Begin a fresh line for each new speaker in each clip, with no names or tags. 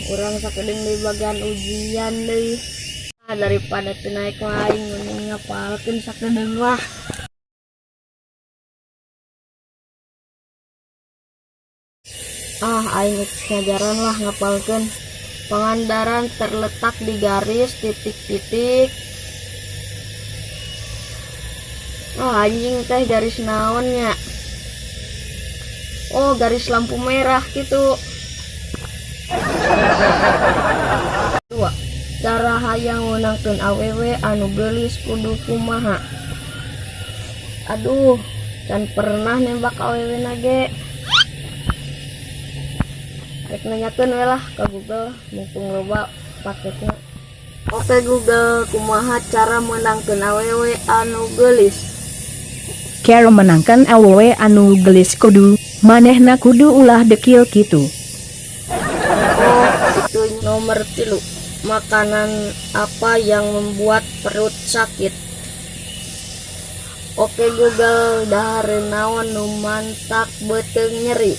Urang sakedeung deui bagian ujian deui. Ah, daripada teu naek mah aing mending ngapalkeun sakedeung lah. Ah, aing geus ngajaran lah ngapalkeun. Pangandaran terletak di garis titik-titik. Ah, anjing teh garis naon nya? Oh, garis lampu merah gitu. Dua. Cara hayang meunangkeun awewe anu geulis kudu kumaha? Aduh, can pernah nembak awewe na ge. Rek nanyakeun we lah ka Google, mumpung loba paketna. Oke Google, kumaha cara meunangkeun awewe anu geulis?
Cara menangkan awewe anu gelis kudu, manehna kudu ulah dekil kitu.
Oh, itu nomor 3. Makanan apa yang membuat perut sakit? Oke Google, dahareun naon nu mantak beuteung nyeri?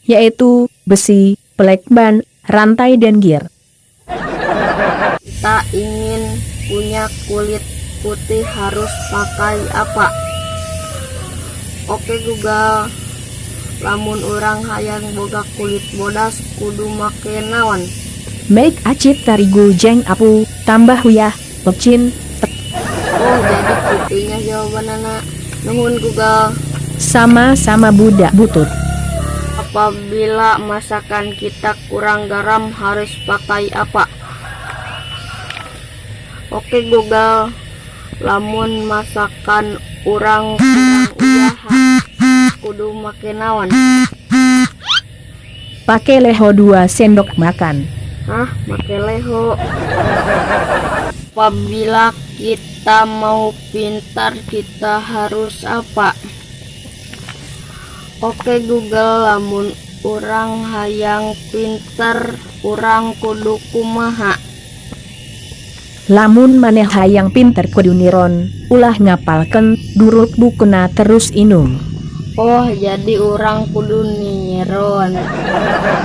Yaitu, besi, pelek ban, rantai dan gear.
Kita ingin punya kulit putih harus pakai apa? Oke Google, lamun urang hayang boga kulit bodas kudu make naon?
Make acit tarigu jeng apu, tambah uyah, pecin.
Oh, jadi kitunya jawabanana. Nuhun, Google.
Sama-sama, budak butut.
Apabila masakan kita kurang garam harus pakai apa? Oke Google, lamun masakan urang kurang uyah kudu make naon?
Pake leho 2 sendok makan.
Hah, make leho. Apabila kita mau pintar kita harus apa? Oke Google, lamun urang hayang pinter urang kudu kumaha?
Lamun maneh hayang pinter kudu niron, ulah ngapalkeun, duruk bukuna terus inum.
Oh, jadi urang kudu niron.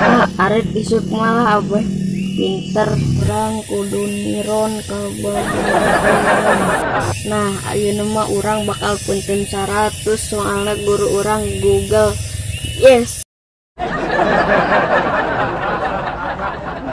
Ah, arek isuk malah abeh pinter, urang kudu niron ka babaturan. Nah, ayeuna mah urang bakal punten 100 soalna guru urang Google. Yes.